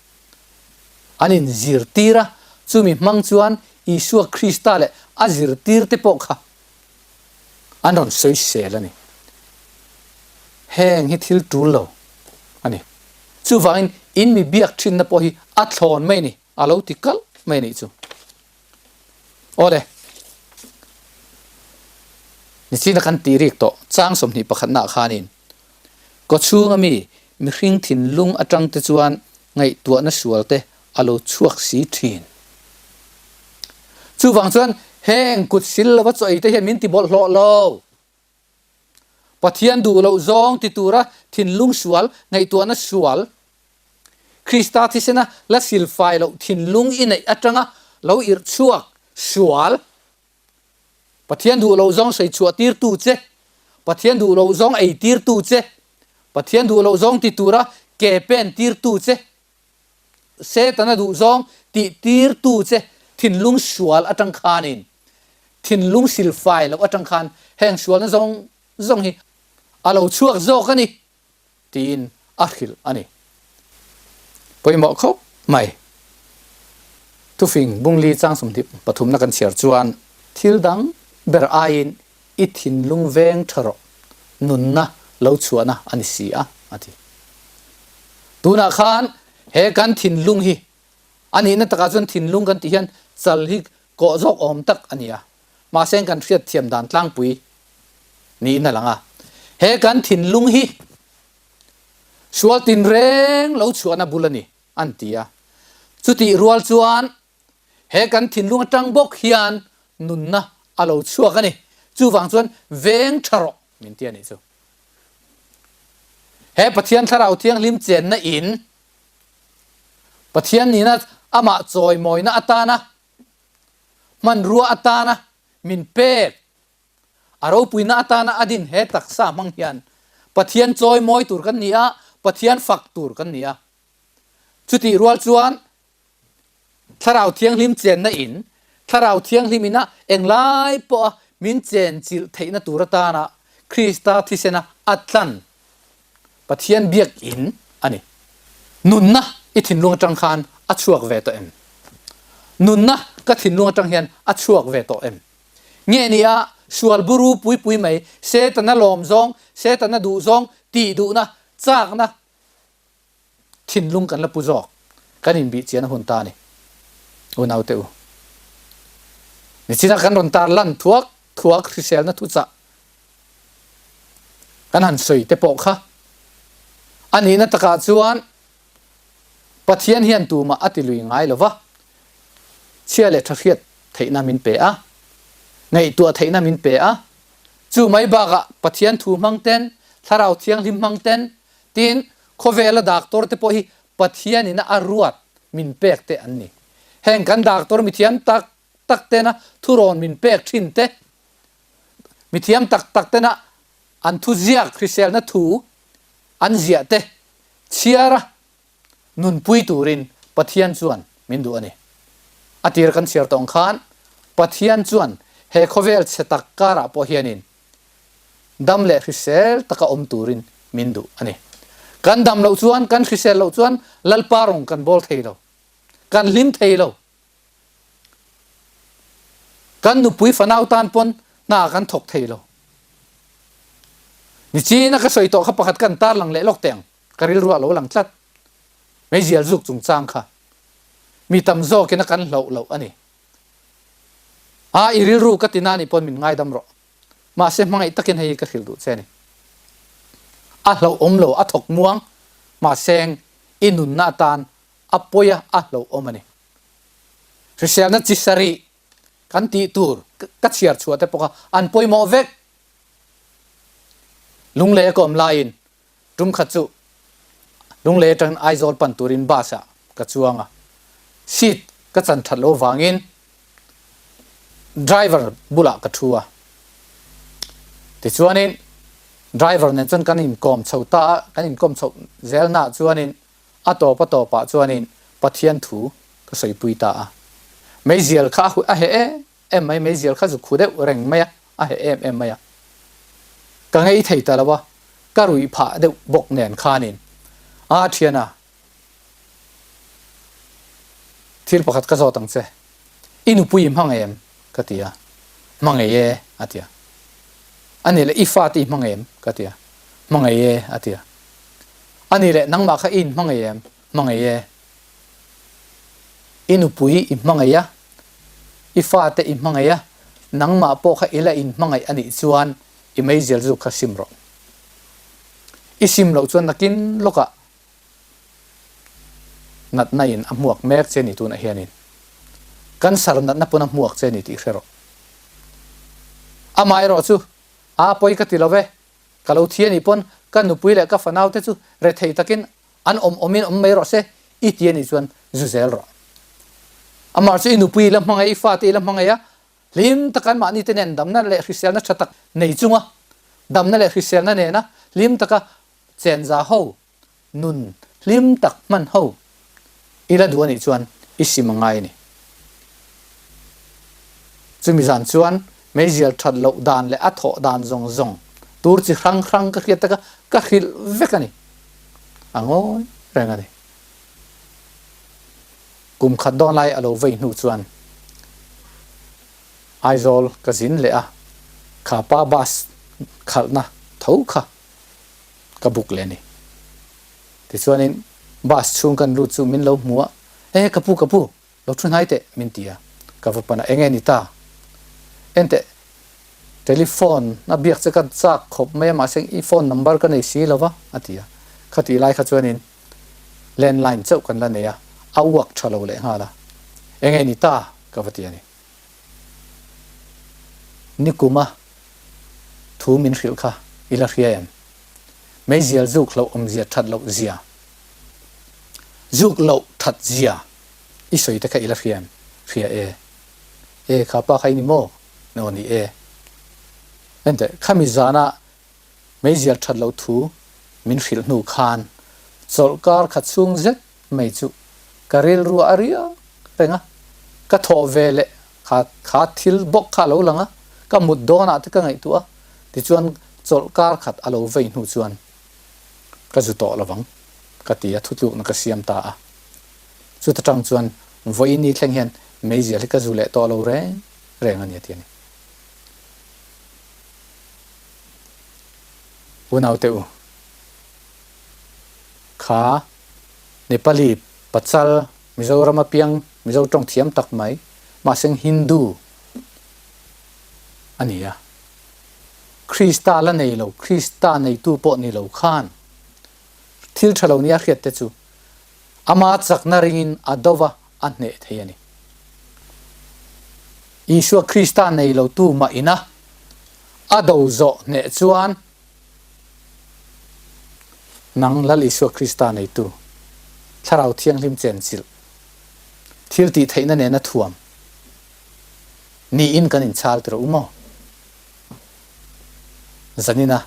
an inzirtir a, chumi hmang chuan Isua Krista leh a zirtirte pawh kha an rawn sawisel a ni. Heng hi thil tul lo a ni. Chuvangin in mi biak thinna pawh hi a thlawn mai a ni, a lo ti kalh mai a nih chu. Awle, nichina kan tih rik tawh chang 21 naah khanin kawchhunga mi mihring thinlung atang te chuan ngaihtuahna sual te a lo chhuak si thin. Chuvang chuan heng kut sil lova chaw ei te hian min ti bawlhhlawh lo. Pathian duh loh zawng ti tura thinlung sual, ngaihtuahna sual, Krista thisena la silfai loh thinlung i neih atanga lo irh chhuak sual, Pathian duh loh zawng sawi chhuah tirtu che, Pathian duh loh zawng ei tirtu che, Pathian duh loh zawng ti tura ke pen tirtu che, Setana duh zawng tih tirtu che thinlung sual atang khanin, thinlung silfai loh atang khan heng sualna zawng zawng hi a lo chhuak zawk a ni. tiin a hrilh a ni. Pawimawh khawp mai. Thufing Bungli chang 20 pathumna kan chhiar chuan thil dang ber aiin i thinlung veng tha rawh, nunna lo chhuahna a ni si a, a ti. Tunah khan he kan thinlung hi a nihna takah chuan thinlung kan tih hian chal hi kawh zawk awm tak a ni a, mahse kan hriatthiam dan tlangpui niin a lang a. He kan thinlung hi sual tinreng lo chhuahna bul a ni, an ti a. Chutih rual chuan he kan thinlung atang bawk hian nunna a lo chhuak a ni. Chuvang chuan veng tha rawh min ti a nih chu. He Pathian Thlarau Thianghlim chenna in Pathian nihna amah chawimawina atana hmanrua atana min pek A ropuina atana a din he taksa hmang hian Pathian chawi mawi tur kan ni a, Pathian fak tur kan ni a. Chutih rual chuan Thlarau Thianghlim chenna in, Thlarau Thianghlim ina englai pawha min chen chilh theihna tur atana Krista thisena a tlan Pathian biakinn a ni. Nunna i thinlung atang khan a chhuak ve tawh em? Nunna ka thinlung atang hian a chhuak ve tawh em? Nge ni a, sual buru pui pui mai, Setana lawm zawng, Setana duh zawng, tih duhna, chakna thinlung kan la pu zawk, kan inbih chian a hun ta a ni. Unaute u. Nichina kan rawn tar lan thuak thuak hriselna thuchah kan han sawi te pawh kha a nihna takah chuan Pathian hian tumah a ti lui ngai lo va, chhia leh tha hriat theihna min pe a, ngaihtuah theihna min pe a, chu mai bakah Pathian thu hmang ten, Thlarau Thianghlim hmang ten, tin khawvela daktor te pawh hi Pathianin a ruat min pek te an ni. Heng kan daktor mithiam tak tak tena thurawn min pek thin te, mithiam tak tak tena an thuziak hriselna thu an ziah te chhiara nunpui turin Pathian chuan min duh a ni. A tir kan chhiar tawng khan Pathian chuan he khawvel chhe tak karah pawh hianin dam leh hrisel taka awm turin min duh a ni. Kan dam loh chuan, kan hrisel loh chuan Lalpa rawng kan bawl thei lo, kan hlim thei lo. Kan nupui fanau tan pawn hna kan thawk thei lo. Nichina ka sawi tawh kha pakhat kan tarlang leh lawk teh ang. Ka rilru a lo lang tlat. Meizial zuk chungchang kha mi tam zawkin a kan hlauh loh a ni. A, i rilru ka ti na nih pawn min ngaidam rawh. Mahse hmangaih takin hei hi ka hrilh duh che a ni. A hlauhawm lo, a thawk muang, mahse i nunna atan a pawi a, a hlauhawm a ni. Hriselna chi sarih kan tih tur ka chhiar chhuah te pawh kha an pawimawh vek. Lunglei a ka awm laiin tum khat chu Lunglei atangin Aizawl pan turin bus ah ka chuang a, seat ka chan that loh vangin driver bulah ka thu a. Tichuanin driver nen chuan kan inkawm chho ta a, kan inkawm chhoh zelnaah chuanin A tawp a tawpah chuanin Pathian thu ka sawipui ta a. Meizial kha a heh em em mai, meizial kha zu khu deuh reng mai a, a heh em em mai a. Ka ngei thei ta lo a, ka ruih phah deuh bawk nen khanin a thian a, Thil pakhat ka zawt ang che, i nupui i hmang em? ka ti a, Hmangei e, a ti a. A nih leh i fate i hmang em? ka ti a, Hmangei e, a ti a. A nih leh nangmah kha i inhmangaih em? Hmangaih e. I nupui i hmangaih a, i fate i hmangaih a, nangmah pawh kha i la inhmangaih a nih chuan i meizial zuk kha sim rawh. I sim loh chuan nakin lawkah natna in a hmuak mek che ni tunah hianin cancer natna pawn a hmuak che ni tih hre rawh. Amaherawh chu a pawi ka ti lo ve. Ka lo thi a nih pawn ka nupui leh ka fanau te chu rethei takin an awm awmin awm mai rawh se i ti a nih chuan zu zel rawh. Amah chu i nupui i la hmangaih, i fate i la hmangaih a, hlim taka an mahni te nen damna leh hriselna tha tak nei chunga damna leh hriselna nena hlim taka chenza ho Nun hlim tak hman ho i la duh a nih chuan i sim a ngai a ni. Chumi zan chuan meizial that loh dan leh a thawh dan zawng zawng tur chi hrang hrang ka hriat taka ka hrilh vek a ni. A ngawi reng a ni. Kum khat dawn lai a lo vei hnu chuan Aizawl ka zin leh a, kha pa bus khalhna tho kha ka buk leh a ni. Tichuanin bus chhung kan lut chu min lo hmu a, E ka pu, ka pu, lo thu hnai teh min ti a, ka va pan a, enge ni ta? Enteh, telephone a biak che ka chak khawp mai a, mahse i phone number ka nei si lo va, a ti a. Khatih lai kha chuanin landline chauh kan la nei a, a uak tha lo leh nghal a, enge ni ta? ka va ti a ni. Nikuma thu min hrilh kha i la hria em? Meizial zuk loh awmzia that loh zia, zuk loh that zia i sawi te kha i la hria em? Hria e. E kha pa kha i ni maw? Aw ni e. Enteh, khami zana meizial that loh thu min hrilh hnu khan chawlhkar kha chhung zet mai chu ka rilru a riak reng a, ka thawh ve leh kha kha thil bawk kha a lo lang a, ka mut dawnah te ka ngaihtuah a, tichuan chawlh kar khat a lo vei hnu chuan ka zu tawh lovang ka ti a, thutlukna ka siam ta a, chuta tang chuan vawiin ni thleng hian meizial hi ka zu leh tawh lo reng reng a ni a ti a ni. Unaute u, kha Nepali pachal Mizoram a piang Mizo tawng thiam tak mai, mahseng Hindu. A ni a. Krista la nei lo, Krista neitu pawh ni lo khan thil tha lo nia hriat te chu ama chakna ringin a do va, a hneh thei a ni. Isua Krista nei lo tu mah ina a do zawh hneh chuan nang Lal Isua Krista neitu Thlarau Thianghlim chenchilh thil tih theihna nena thuam Niin kan inchhal tirh u maw? Zanina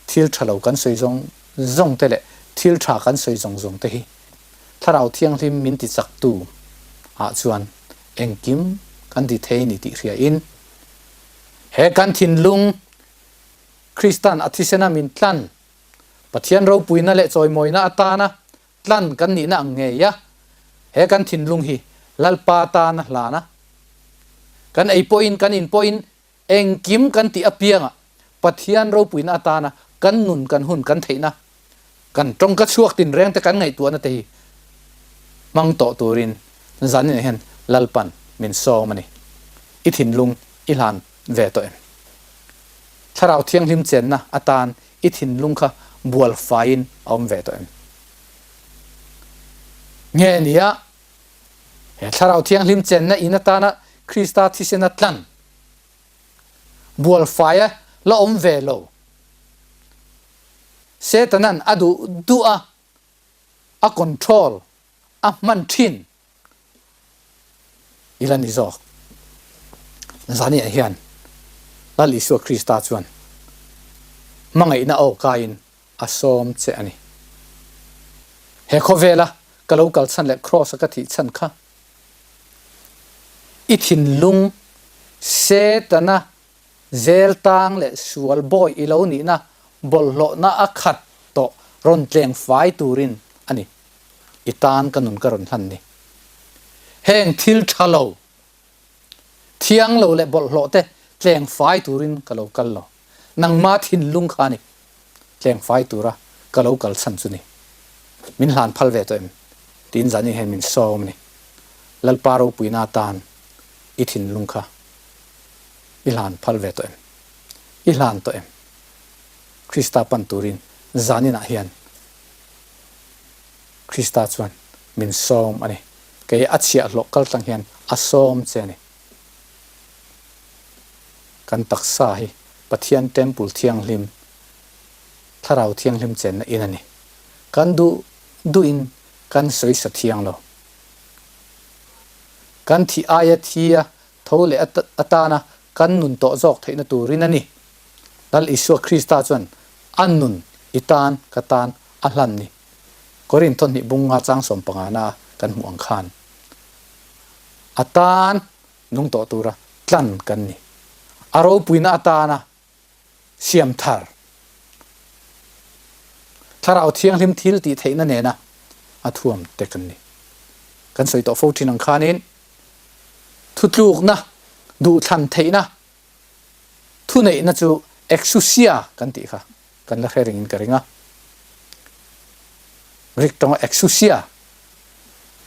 thil tha lo kan sawi zawng zawng te leh thil tha kan sawi zawng zawng te hi Thlarau Thianghlim min ti chak tu ah chuan engkim kan ti thei ni tih hria in he kan thinlung Kristan a thisena min tlan Pathian ropuina leh chawimawina atana tlan kan nihna ang ngei a, he kan thinlung hi Lalpa tan a hlan a. Kan ei pawhin kan in pawhin engkim kan tih apiangah Pathian ropuina atana kan nun kan hun kan theihna kan tawngka chhuak tinreng te kan ngaihtuahna te hi hmang tawh turin zaninah hian Lalpan min sawm a ni. I thinlung i hlan ve tawh em? Thlarau Thianghlim chenna atan i thinlung kha bual faiin a awm ve tawh em? Nge nia, he Thlarau Thianghlim chenna in atana Krista thisena tlan bual faia la awm ve lo, Setanan a duh duh a, a control a hman thin I la ni zawk. Zaniah hian Lal Isua Krista chuan hmangaihna aw kaiin a sawm che a ni. He khawvela ka lo kal chhan leh Kraws-a ka thih chhan kha i thinlung Setana zel tang leh sual bawi i lo nihna bawlhhlawhna a khat tawh rawn tleng fai turin a ni. I tan ka nun ka rawn hlan ni. Heng thil tha lo, thiang lo leh bawlhhlawh te tleng fai turin ka lo kal lo. Nangma thinlung kha a ni tleng fai tura ka lo kal chhan chu ni. Min hlan phal ve tawh em? Tiin zanin hian min sawm a ni. Lalpa ropuina atan i thinlung kha i hlan phal ve tawh em? I hlan tawh em? Krista pan turin zaninah hian Krista chuan min sawm a ni. Kei a chhiahhlawh kal tlang hian a sawm che a ni. Kan taksa hi Pathian Temple thianghlim, Thlarau Thianghlim chenna in a ni. Kan duh duhin kan sawisa thiang lo. Kan thih aia thi a tho leh atana kan nun tawh zawk theihna turin a ni. Lal Isua Krista chuan a nun i tan ka tan a hlan ni. Korinth thawhnih bunga chang sawmpangana kan hmuh ang khan a tan nung tawh tura tlan kan ni. A ropuina atana siam thar, Thlarau Thianghlim thil tih theihna nena a thuam te kan ni. Kan sawi tawh fo thin ang khanin thutlukna, duhthlan theihna, thuneihna chu exousia kan tih kha kan la hre ringin ka ring a. Greek tawnga exousia,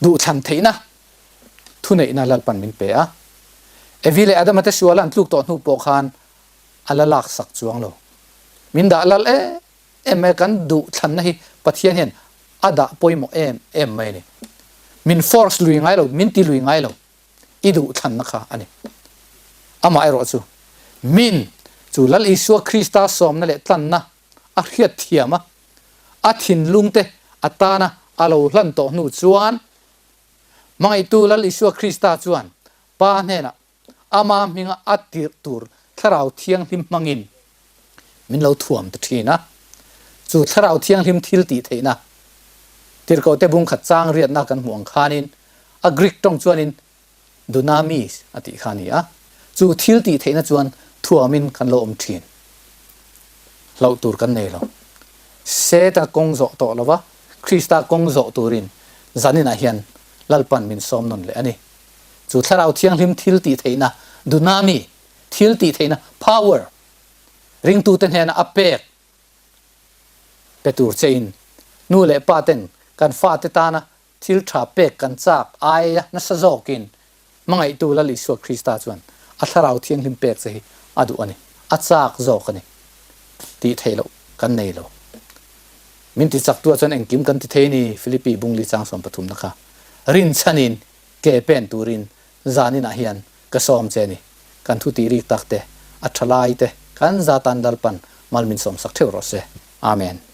duhthlan theihna, thuneihna Lalpan min pe a. Evi leh Adama te suala an tluk tawh hnu pawh khan a la lak sak chuang lo. Min dah lal em em mai a, kan duh thlanna hi Pathian hian a dah pawimawh em em mai a ni. Min force lui ngai lo, min ti lui ngai lo, i duh thlanna kha a ni. Amaherawh chu min chu Lal Isua Krista sawmna leh tlanna a hriat thiam a, a thinlungte atana a lo hlan tawh hnu chuan Hmangaihtu Lal Isua Krista chuan Pa hnenah Ama hminga a tirh tur Thlarau Thianghlim hmangin min lo thuam ta thin a. Chu Thlarau Thianghlim thil tih theihna Tirhkohte bungkhat chang riatna kan hmuh ang khanin a Greek tawng chuanin dunamis a tih kha a ni a. Chu thil tih theihna chuan thuamin kan lo awm thin. Hlauh tur kan nei lo. Seta kawng zawh tawh lova Krista kawng zawh turin zaninah hian Lalpan min sawm nawn leh a ni. Chu Thlarau Thianghlim thil tih theihna, dunami, thil tih theihna, power, ringtute hnena a pek pe tur chein nu leh pa ten kan fate tana thil tha pek kan chak aia nasa zawkin hmangaihtu Lal Isua Krista chuan a Thlarau Thianghlim pek che hi a duh a ni, a chak zawk a ni. Tih theih loh kan nei lo. Min ti chak tuah chuan engkim kan ti thei ni, Philippi Bungli chang 13 na kha rinchhanin ke pen turin zaninah hian ka sawm che ni. Kan thu tih rik tak te, a tha lai te kan zatan Lalpan mal min sawmsak theuh rawh se. Amen.